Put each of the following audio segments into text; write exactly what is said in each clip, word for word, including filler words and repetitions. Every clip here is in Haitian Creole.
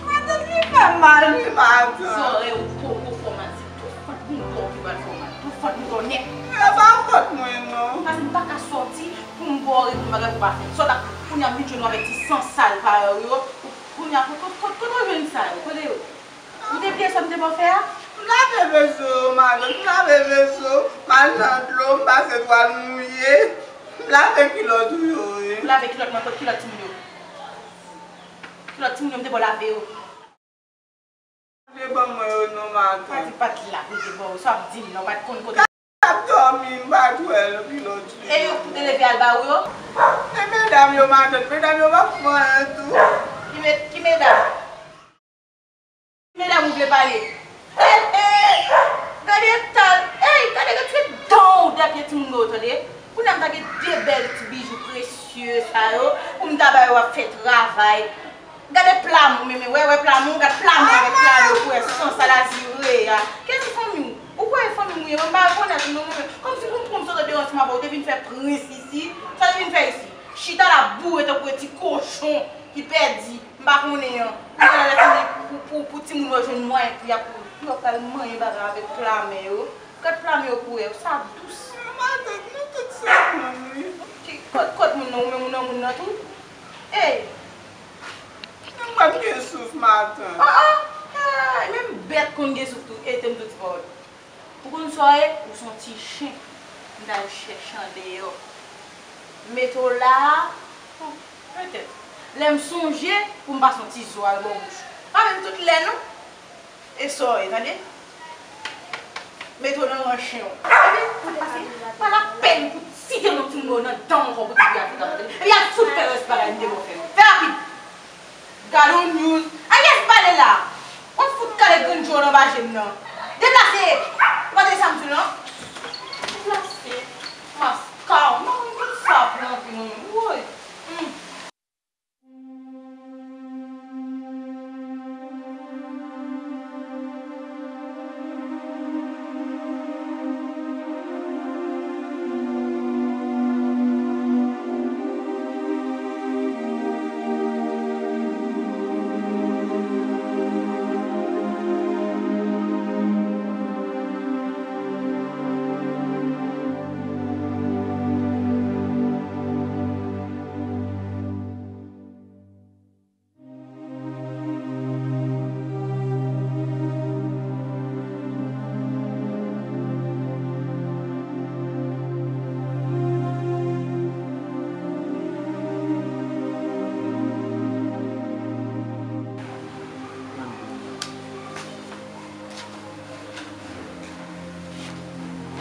Matant, li fè m mal, wi, matant. Zòrèy ou poko fè w mal, se tout fant mouton ki pral fè w mal, tout fant mouton nèt. E pa fòt mwen, non. Paske m pa ka sòti pou m ba w repon bagay pou pa fè. Sòt ak kounye a m vin jwenn ou avèk ti san sal parèy ou yo. Kounye a, kot, kot, kot, kote w jwenn sa yo? Kote yo? Ou te bliye sa m te ba w fè a? M lave veso, matant, m lave veso. M al nan dlo, m pase twal mouye. M lave kilòt ou yo, wi. Ou lave kilòt mwen, kot kilòt timoun yo? Kilòt timoun yo, m te ba w lave yo. Te ban mwen yo non, matant. Pa di pa t la pou te ba w, sa w ap di m nan, w pa t konn kote. T ap dòmi, m pa t wè l kilòt li. E yo pou te leve al ba ou yo? E medam yo, matant, medam yo pa fè anyen tou. Ki me-, ki medam? Ki medam ou vle pale? Hey, hey! Gade eta l! Hey, gade, retire dan w de pye timoun yo, tande? Kounye a m ta gen de bèl ti bijou presye sa yo pou m ta ba yo ap fè travay. Gade pla m, ou menm, wè, wè pla m, gad pla m avèk pla m, ou kwè san sal a zire a. Kiyès ki fanmi w? Ou kwè e fanmi m ou ye? Mwen m pa rekonèt ou non, mwen menm. Kòmsi pou m pran m sot deyò ansanm avè w, ou te vin fè prens isi? Sa w te vin fè isi? Chita la boure tankou yon ti kochon ki pèdi, m pa konnen an. Pou, pou, pou, pou timoun yo jwenn mwayen pou y ap, pou yo pral manyen bagay avèk pla men yo. Gad pla men yo koulè yo, sa dous. Matant, nou tout se moun, wi. Ki, kot, kot moun nan, ou menm ou nan moun nan tou? Ey! Menm mwen m gen souf, matant. Ah, ah! Ah, menm bèt konn gen souf tou, e te m tou ti pawòl. Ou konn sa w ye? Ou se yon ti chen. M t al chèche andeyò. Mete w la a, bon, petèt. Lè m sonje, pou m pase yon ti zwa bò bouch ou. Pa menm tout lè, non. E sa w ye, tande? Mete w nan ran chen w. Epi, sa k pase? Pa lapèn pou site non timoun yo nan dan w ankò pou di pou y al fout anmède. Epi al fout fè rès bagay m te ba w fè yo. Fè rapid! Gade yon news. A kiyès pale la? W ap fout kale grenn je w nan ba je m nan. Deplase! Ou pa tande sa m di w lan? Deplase! Maska w. Non, mwen tout sa ap lantre mwen menm. Woy! Hmm.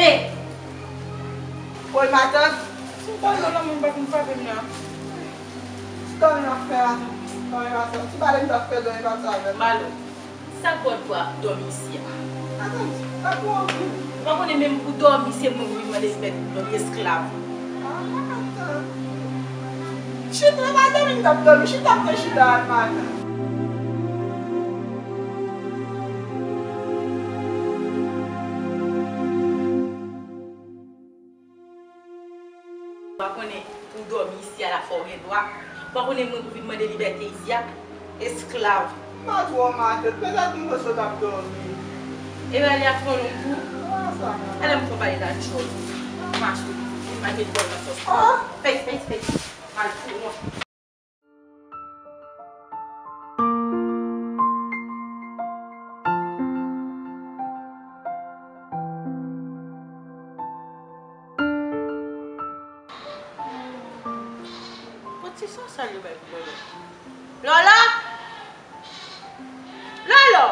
Hey! Woy, matant. Si w pa nan lanmou, m pa konn frape m nan. Ti kòman w ap fè a? Kòman w ap fè? Ti pale m t ap fè dòmi pase avè m. Malo, sa k ba w dwa ap dòmi isi a? Matant, sa pou w anpil. Ou pa konnen menm pou dòmi se moun ki mande mèt pou dòmi, esklav. Ah, matant. Chita, pa dòmi m t ap dòmi. Chita m te chita a, matant. Ou pa konnen pou w dòmi isi a, l ap fè w gen dwa. Ou pa konnen moun pou vin mande libète isi a. Esklav. Pa twò matant, petèt m panse w t ap dòmi. Evalye ap pran long kou. Ah, sa va. Alè m pran pale la, djòl. Mache, vin manje djòl nan sòs. Ah! Fèy, fèy, fèy. Mal pou mwen. Bon, ti sòs sa li bay pou Lolo. Lolo! Lolo!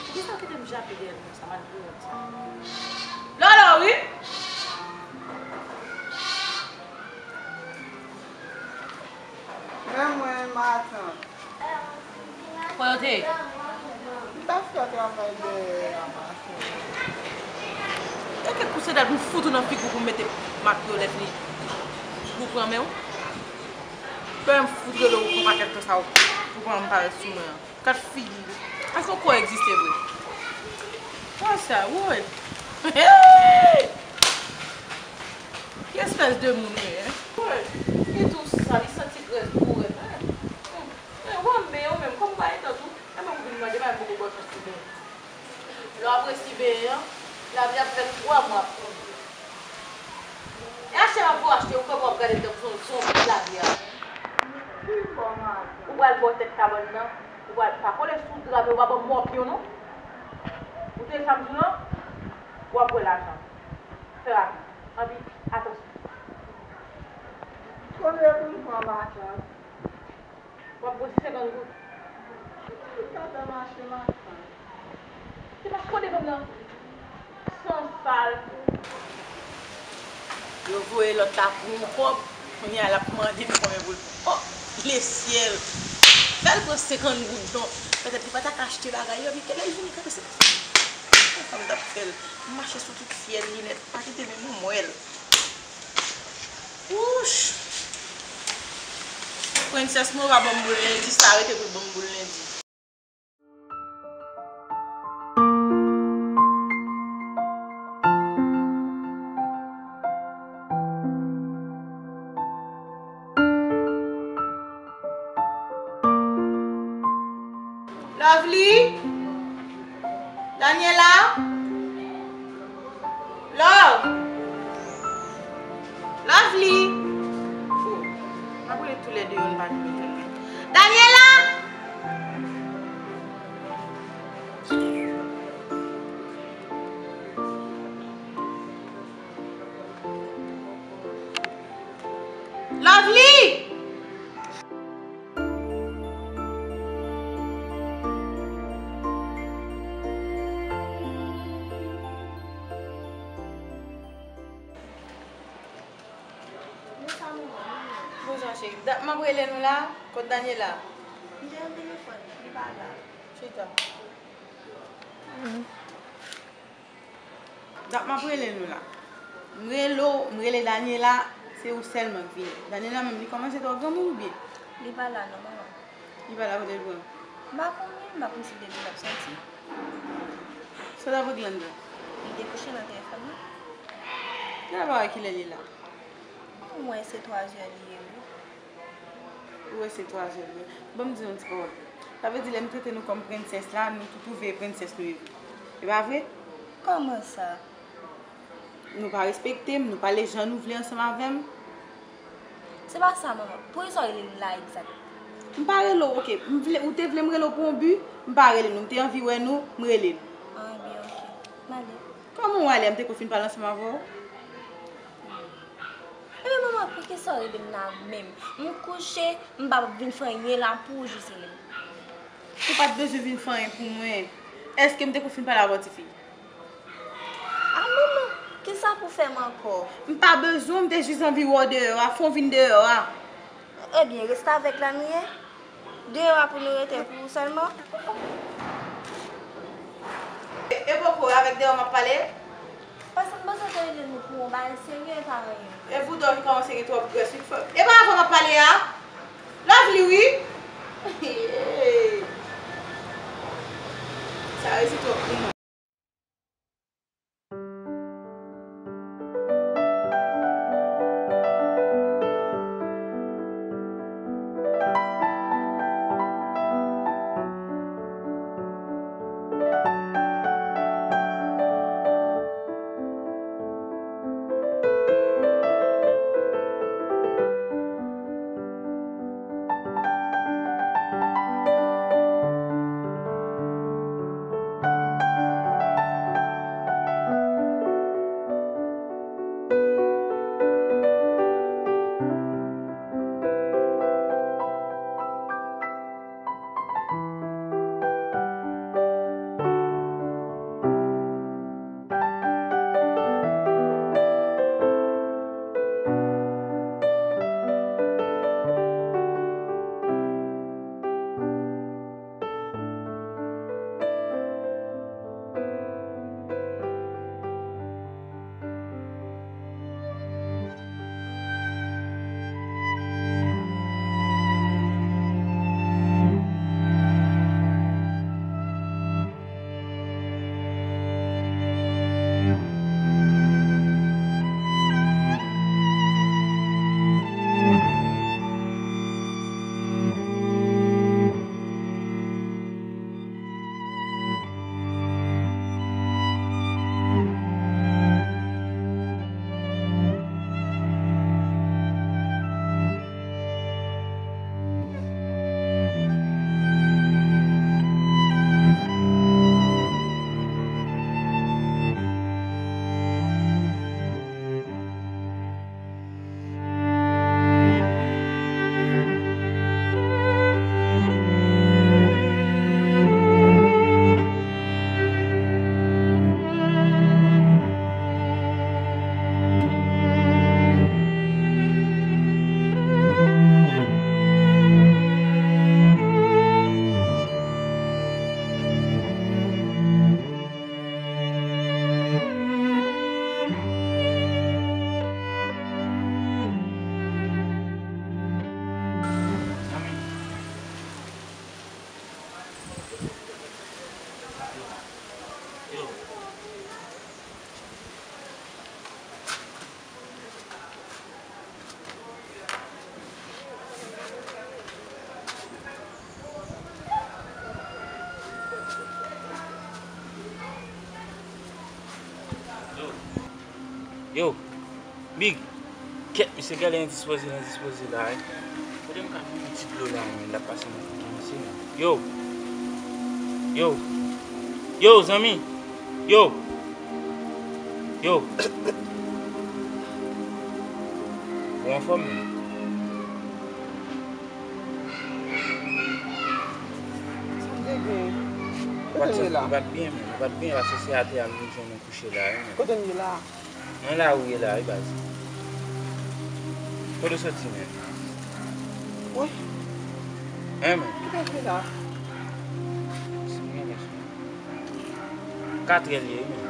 Poukisa w kite m jape dèyè l konsa, mal pou wont sa? Lolo, wi! Men mwen, matant. Kò yo te ye? M t ap fè travay dèyè a, matant. E kèk kout sandal pou m fout ou nan figi w pou m mete mak vyolèt li. Pou pran men w. Fè m fout rele w pou pakèt tan sa w pou pran m parèt sou mwen an. Kat figi. Èske w kwè egziste vre? Wè sa, woy. Hey! Ki espès de moun ou ye, en? Woy, li tou sal, li santi grès bourèt, en. Hum. Men, wè m benyen w menm, kòm w pa gen tan tou, e mwen pou vin mande, pa m poko ba w chans pou benyen. Lè w ap resi benyen an, lavi ap fè twa mwa ap tonbe. E achte m ap vin achte, ou kòman w ap gade m tankou se yon zonbi lavi a. Ou pral bò tèt kabann nan, ou pral pa kole sou dra, men ou pa ban m mòpyon non. Ou tande sa m di w lan? W ap wè lajan. Fè rapid. Anpi, atansyon. Konbyen pou m pran matant? W ap pran senkant goud. Ou ka fè mache matant. Se pa kote banm nan. San sal. Yo voye lòt la pou yon kòb. Kounye a l ap mande m konbyen pou l pran. Oh, lesyèl! Fè l pran senkant goud non. Petèt li pa ta ka achte bagay yo, epi lè l vini kanpe se konsa m t ap fè l. M mache sou tout fyèl li nèt, pa kite menm yon mwèl. Wouch! Prensès mwen pa ban m boul lendi, sa rete pou l ban m boul lendi. Lovely? Daniela? Love! Lovely! Fou. M ap rele toulède yo, n pa gen reponn mwen. Daniela! Lovely! Bonswa, cheri. Dat m ap rele nou la. Kot Daniela? M te nan telefòn, li pa la. Chita. Dat m ap rele nou la. M rele w, m rele Daniela, se ou sèlman k vini. Daniela menm, li kòmanse twò granmoun oubyen? Li pa la non, manman. Li pa la, kote l pran? M pa konnen, m pa konn si depi l ap soti. Sa w t ap regle anndan? Li dekwoche nan telefòn nan. Gade pa wè kilè li la. Mwen, se twazè li ye, wi. Ou wè se twazè li ye. Ban m di nou yon ti pawòl. Sa vle di lè m trete nou kòm prensès la, nou tou twouve e prensès nou ye vre. E pa vre? Kòman sa? Nou pa respekte m, nou pale jan nou vle ansanm avè m. Se pa sa, manman. Poukisa w rele m la egzak? M pa rele w, oke. M vle, ou te vle m rele w pou yon bi, m pa rele nou. M te anvi wè nou, m rele nou. Ah, byen, oke. M ale. Kòman w ale a? M te ko fin pale ansanm avè w. Ebyen, manman, poukisa w rele m la menm? M kouche, m p ap vin fè anyen la pou w jis rele m. Ou pa t bezwen vin fè anyen pou mwen. Èske m te ko fin pale avè w, tifi? A, manman, kisa pou fè m ankò? M pa bezwen w, m te jis anvi wè w deyò a, fè w vin deyò a. Ebyen, restavèk la nou ye? Deyò a pou nou rete pou ou sèlman? E, e poko avèk deyò m ap pale? Paske m panse w te rele nou pou yon bagay serye, e pa anyen. E bouda w ki kòmanse gen twòp grès, wi, fò. E pa avè w m ap pale a? Lovely, wi. Sa resi twòp pou mwen. Yo, Big, kèt, misye genlè endispoze, endispoze la, wi. Kote m ka jwenn yon ti dlo la, menm, l ap pase nan figi misye, menm. Yo! Yo! Yo, zanmi! Yo! Yo! Ou anfòm, menm? Sa m te gen? Kote m ye la? Ou pa t byen, menm. Ou pa t byen, paske se atè a m jwenn ou kouche la, wi, menm. Kote m ye la? Nan lari w ye la, wi, baz. Kote w soti, menm? Wi. Hein, menm? Ki bèl vye la? Katrè l ye, wi, menm.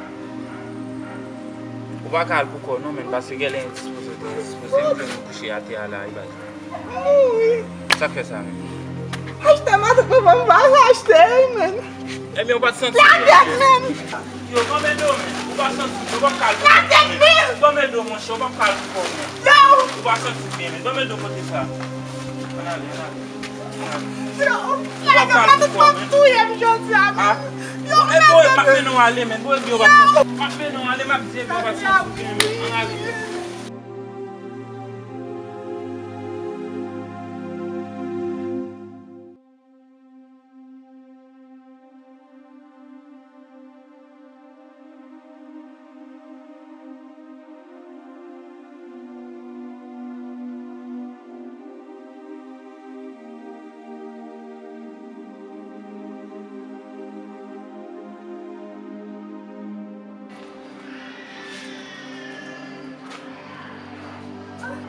Ou pa ka al pou kò w non, menm, paske genlè endispoze, endispoze, m jwenn ou kouche atè a la, wi, baz. Mouri. Sa k fè sa menm? Achte matant mwen ban m, m pa achte l, menm. Ebyen, ou pa t santi l, menm. Yo, ban m do, menm. Ou pa santi l, ou p ap ka al pou kò w, menm. Ban m do, monchè, ou p ap ka al pou kò w, menm. Ou pa santi l byen, menm. Ban m do kote sa. Ann ale, ann ale. Ann ale. Ou p ap ka al pou kò w, menm. Touye m jodi a, menm. Yo, e boy, m ap mennen w ale, menm. Boy, m ap mennen w ale, m ap di, ebyen, ou pa santi l byen, menm. Ann ale.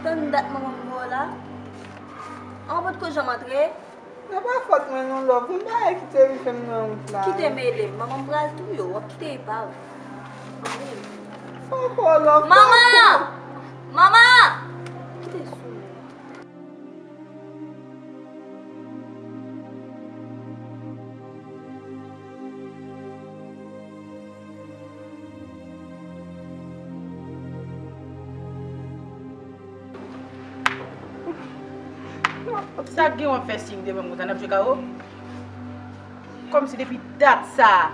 Tann dat manman m voye w la. An potko janm antre. Nan pa fòt mwen non, love. Gon bagay ki te rive m nan wout la. Kite mele m. Manman m pral touye w. W ap kite epav. Poko, love. Manman! Manman! Kite sou mwen. Sa k gen w ap fè siy devan m konsa, n ap jwe kawo? Kòmsi depi dat sa a,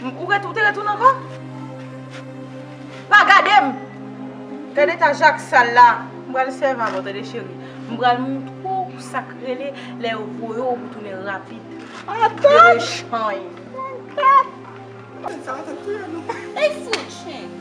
m- ou ret- ou te retounen ankò? Pa gade m! Gade eta jak sal la. M pral sèvi avè w, tande cheri. M pral montre w sa k rele lè yo voye w pou tounen rapid. Atann! Bebe chany. Atann! Sa va t ap touye nou. Ey, fout, chen.